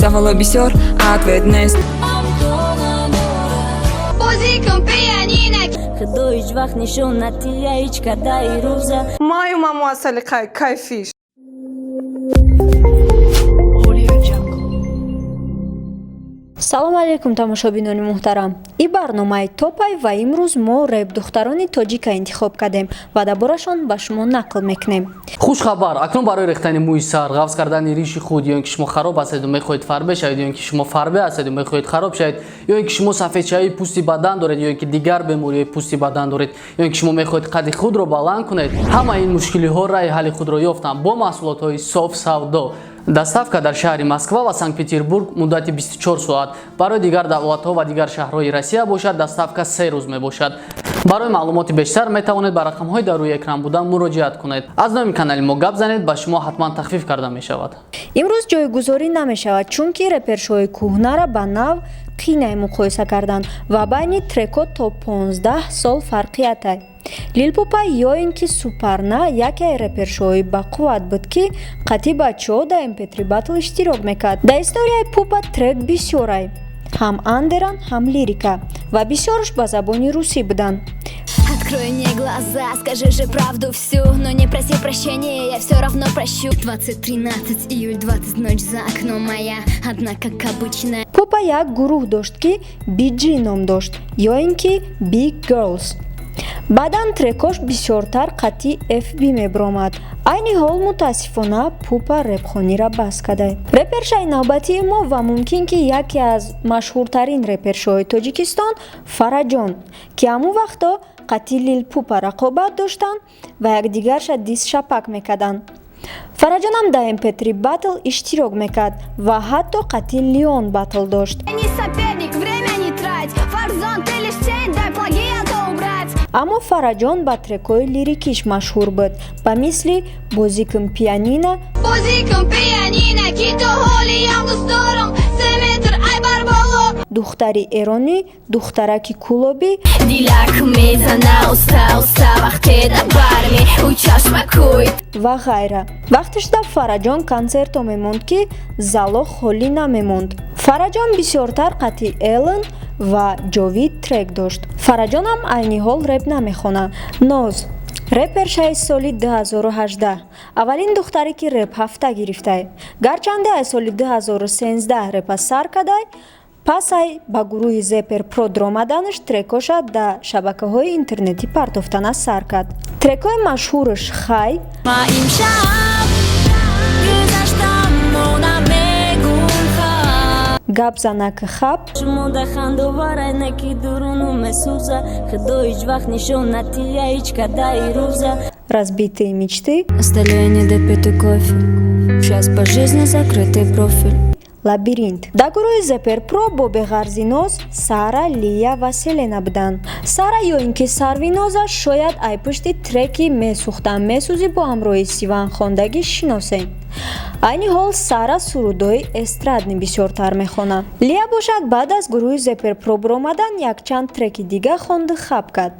Саволо бисёр, ответ нест. Бозӣ кун пианино. Худо ҳеҷ вақт нишон натия ҳеҷ кадаи рӯза. Маю мамо аз салиқаи кайфиш. Audio Jungle. Салому алейкум, тамошобинони муҳтарам! И барномаи топай ва имрӯз мо реп-духтарони тоҷика интихоб кардем ва дар борашон ба шумо нақл мекунем. Хушхабар! Акнун барои рехтани мӯи сар, ғафз кардани риши худ, ё ин ки шумо хароб ҳастеду мехоҳед фарбе шавед, ё ин ки шумо фарбе ҳастеду мехоҳед хароб шавед, ё ин ки шумо сафедшавии пӯсти бадан доред, ё ин ки дигар бемориҳои пӯсти бадан доред, ё ин ки шумо мехоҳед қадди худро баланд кунед, ҳамаи ин мушкилиҳо раҳи ҳалли худро ёфтанд бо маҳсулотҳои Соф Савдо. Доставка дар шаҳри Москва ва Санкт Петербург муддати 24 соат, барои дигар давлатҳо ва дигар шаҳрҳои Россия бошад, доставка 3 рӯз мебошад. Барои маълумоти бештар метавонед ба рақамҳои дар рӯи экран буда муроҷиат кунед. Аз номи канали мо гап занед, ба шумо ҳатман тахфиф карда мешавад. Имрӯз ҷойгузорӣ намешавад, чунки репершои кӯҳнара ба нав қинай муқоиса карданд ва байни треко то 15 сол фарқиятай. Лилпупа ё ин ки Супарна яке аз репершои бақувват буд, ки қатъи бачаҳо дар MP3 батл иштирок мекард. Дар историяи Пупа трек бисёрай, ҳам андеран, ҳам лирика, ва бисёрш ба забони русӣ буданд. Открой мне глаза, скажи же правду всю. Но не проси прощения, я все равно прощу. 20.13, июль 20, ночь за окном моя. Одна, как обычно. Пупа як гурӯҳ дошт, ки BG ном дошт ё ин ки Big Girls. Баъдан трекош бисёртар қатъи FB мебиромад. Айни ҳол, мутаассифона, Пупа репхонира бас кардае. Репершаи навбатии мо ва мумкин ки яке аз машҳуртарин репершои Тоҷикистон Фараҷон, ки ҳамун вақто қатъи Лил Пупа рақобат доштанд ва якдигарша дисс, шапак мекарданд. Фараҷонам дар MP3 батл иштирок мекард ва ҳатто қатъи Леон батл дошт. Не соперник, время не трать. Фарзон, ты лишь тень, дай плагиата убрать. Аммо Фараҷон ба трекҳои лирикиш машҳур буд, ба мисли «Бозӣ кун пианино». Бозӣ кун пианино, ки то ҳолиям дӯст дорам. Се метр ай бар боло. «Духтари эронӣ», «Духтараки кулобӣ». Дилак мезана уста уста вақте да барми ӯ чашмакӯй. Ва ғайра. Вақташда Фараҷон консерто мемонд, ки зало холӣ намемонд. Фараҷон бисёртар қатъи Эллен ва Ҷовид трек дошт. Фараҷонам айни ҳол реп намехонад. Ноз, репершаи соли 2018, аввалин духтаре, ки реп ҳафта гирифтай. Гарчанде аз соли 2013 репа сар кардай, пас ай ба гурӯҳи Зепер Про даромаданаш трекоша дар шабакаҳои интернетӣ партофтана сар кард. Трекҳои машҳураш «Хай», Ма имшаб гузаштам, намегум хаб. «Гап занак хаб», Шумо да хандоварай, не ки дуруну месӯза. Худо ҳеҷ вақт нишон натия ҳеҷ кадаи рӯза. «Разбитые мечты», На столе недопитый кофе. Сейчас по жизни закрытый профиль. «Лабиринт». Дар гурӯҳи Зепер Про бо беғарзи Ноз, Сара, Лия ва Селена буданд. Сара ё ин ки Сарвиноза шояд ай пушти треки «Месӯхтам месӯзӣ» бо ҳамроҳи Сиван хондагӣ шиносем. Айни ҳол Сара сурудҳои эстрадни бисёртар мехонад. Лия бошад, баъд аз гурӯҳи Зепер Про баромадан якчанд треки дига хонду хаб кард.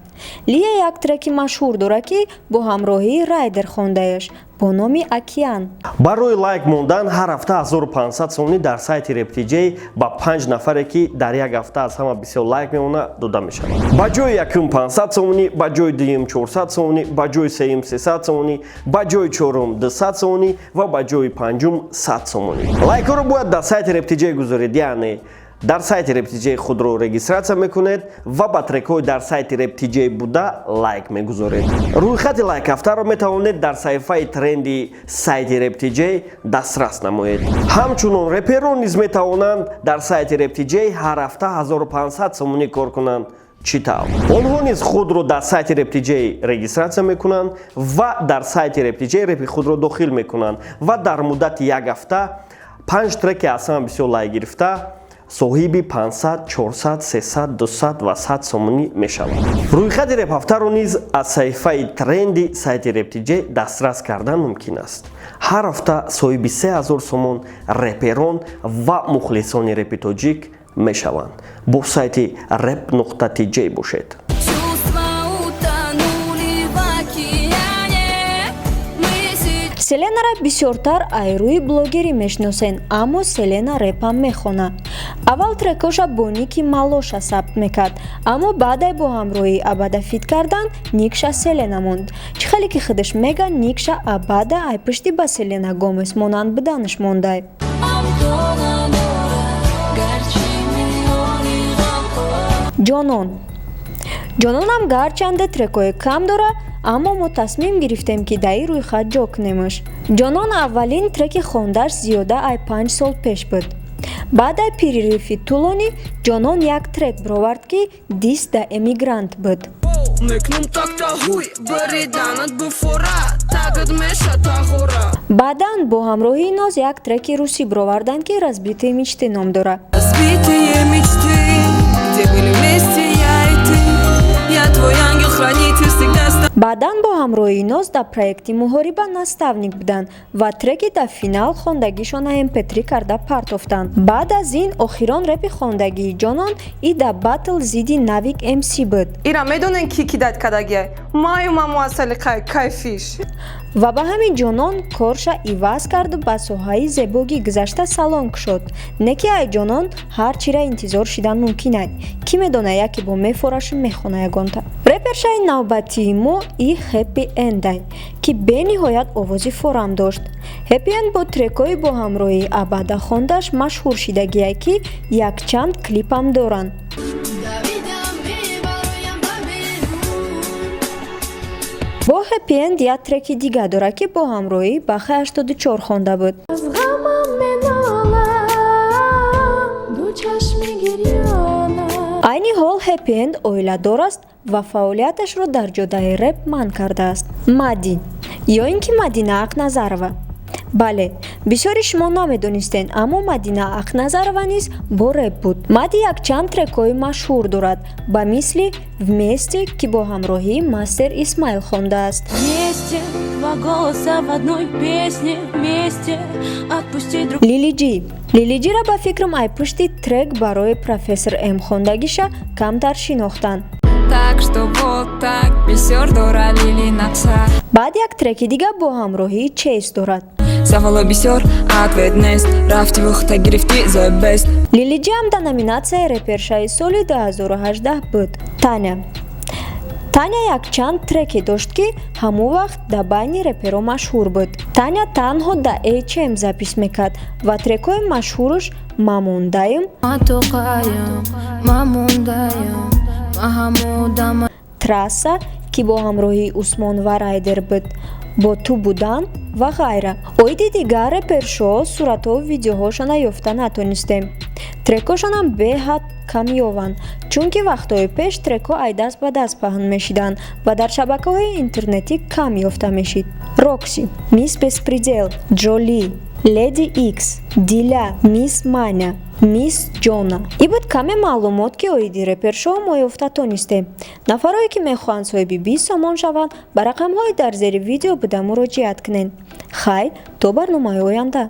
Лия як треки машҳур дорад, ки бо ҳамроҳии Райдер хондаеш бо номи «Океан». Барои лайк мондан ҳар ҳафта 1500 сомонӣ дар сайти Рептиҷей ба панҷ нафаре, ки дар як ҳафта аз ҳама бисёр лайк мемонад, дода мешавад. Ба ҷои якум 500 сомонӣ, ба ҷои дуюм 400 сомонӣ, ба ҷои сеюм 300 сомонӣ, ба ҷои чорум 200 сомонӣ ва ба ҷои панҷум 100 сомонӣ. Лайкҳоро бояд дар сайти Рептиҷей гузоред, яъне дар сайти Рептиҷей худро регистрация мекунед ва ба трекҳои дар сайти Рептиҷей буда лайк мегузоред. Рӯйхати лайкҳафтаро метавонед дар саҳифаи тренди сайти Рептиҷей дастрас намоед. Ҳамчунон реперон низ метавонанд дар сайти Рептиҷей ҳар ҳафта 1500 сомонӣ кор кунанд. Чӣ тавр? Онҳо низ худро дар сайти Рептиҷей регистрация мекунанд ва дар сайти Рептиҷей репи худро дохил мекунанд ва дар муддати як ҳафта панҷ треки аз ҳама бисёр лайк гирифта соҳиби 500, 400, 300, 200 ва 100 сомонӣ мешавад. Рӯйхати репҳафтаро низ аз саҳифаи тренди сайти Рептиҷей дастрас кардан мумкин аст. Ҳар ҳафта соҳиби 3000 сомон реперон ва мухлисони репи тоҷик мешаванд. Бо сайти rep.tj бошед. Чувства утонули в океане. Мы сейчас Селенара бисёртар ай рӯи блогерӣ мешиносен, аммо Селена репам мехона. Аввал трекоша бо ники Малоша сабт мекард, аммо баъдай бо ҳамроҳии Абада фит кардан никша Селена монд. Чӣ хеле ки худаш мега, никша Абада ай пушти ба Селена Гомес монанд буданаш мондай. Ҷонон. Ҷононам гарчанде трекҳои кам дора, аммо мо тасмим гирифтем, ки дар ин рӯйхат ҷо кунемаш. Ҷонон аввалин треки хондаш зиёда ай 5 сол пеш буд. Баъд ай перерыв и тӯлонӣ Ҷонон як трек бировард, ки дисс да Эмигрант буд. Мекнум такта ҳуй бариданат буфора тагат меша тағора. Баъдан бо ҳамроҳии Ноз як треки русӣ бироварданд, ки «Разбитые мечты» ном дорад. Разбитые мечты, где были вместе я и ты. Я твой ангел-хранитель, всегда с Баъдан бо ҳамроҳии Ноз дар проекти муҳориба наставник буданд ва треки дар финал хондагишона mp3 карда партофтанд. Баъд аз ин охирон репи хондагии Ҷонон и дар батл зидди Навик МС буд. Ира медонен, ки кидать кардагиай? Маю маму аз салиқаи кайфиш. Ва ба ҳамин Ҷонон корша иваз карду ба соҳаи зебогӣ гузашта, салон кушод. Не ки ай Ҷонон ҳар чира интизор шидан мумкин ай, кӣ медона, яке бо мефорашу мехона ягонта. Репершаи навбатии мо и Хеппи Эндай, ки бениҳоят овози форам дошт. Хеппи Энд бо трекҳои бо ҳамроҳии Абада хондаш машҳур шидагиай, ки якчанд клипам доранд. Давидам мебароям ба берун. Бо Хеппи Энд як треки дига дорад, ки бо ҳамроҳии Бахи 84 хонда буд. Аз ғамам менолам, ду чашми гирёнам. Айни ҳол Хеппи Энд оиладор аст ва фаъолияташро дар ҷодаи реп манъ кардааст. Мади ё ин ки Мадина Ақназарова. Бале, бисёри шумо намедонистен, аммо Мадина Ақназарова низ бо реп буд. Мади якчанд трекҳои машҳур дорад, ба мисли «Вместе», ки бо ҳамроҳии Мастер Исмаил хондааст. Вместе, два голоса в одной песне. Вместе, отпустить друг Лилиҷи. Лилиҷира ба фикрам ай пушти трек барои Профессор М хондагиша камтар шинохтанд. Так что вот так бисёр дора Лили нақша. Баъд як треки дига бо ҳамроҳии Чейз дорад. Саволо бисёр, ответ нест. Рафти вухта гирифти the best. Лилиҷи ҳам дар номинатсияи репершаи соли 2018 буд. Таня. Таня якчанд треке дошт, ки ҳамон вақт дар байни реперо машҳур буд. Таня танҳо дар hm запись мекард ва трекҳои машҳуруш «Мамондаем», Матоқаям, мамондаям, маҳамудама. «Трасса», ки бо ҳамроҳии Усмон ва Райдер буд, «Бо ту будан» ва ғайра. Оиди дигар репершо суратҳову видеоҳошона ёфта натонистем. Трекҳошонам беҳад камёванд, чунки вақтҳои пеш трекҳо ай даст ба даст паҳн мешиданд ва дар шабакаҳои интернетӣ кам ёфта мешид. Рокси, Мисс Беспредел, Ҷоли, Леди Икс, Диля, Мисс Маня, Мисс Ҷона. И буд каме маълумот, ки оиди репершоу мо ёфта тонистем. Нафарое, ки мехоҳанд соҳиби 20 сомон шаванд, ба рақамҳои дар зери видео буда муроҷиат кунед. Хайр, то барномаи оянда.